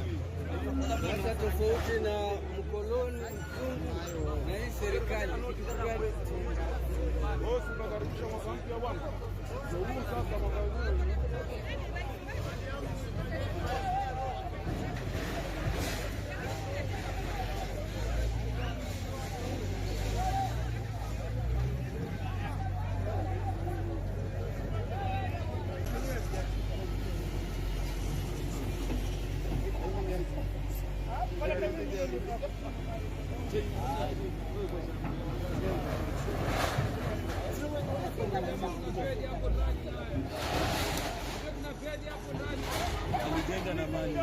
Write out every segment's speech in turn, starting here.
Sasa tofauti na mkoloni mzungu na hii serikali kitu gani? Bosi, tunakaribisha mwaka mpya bwana. Ndio sasa mwaka huu. Alijenga na mali.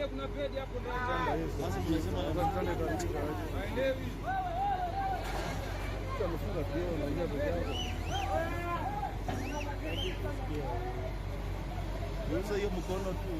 Kuna pedi hapo ndani. Sasa tunasema Haelewi. Amefunga kioo na njia peke yake. Gusa hiyo mkono tu.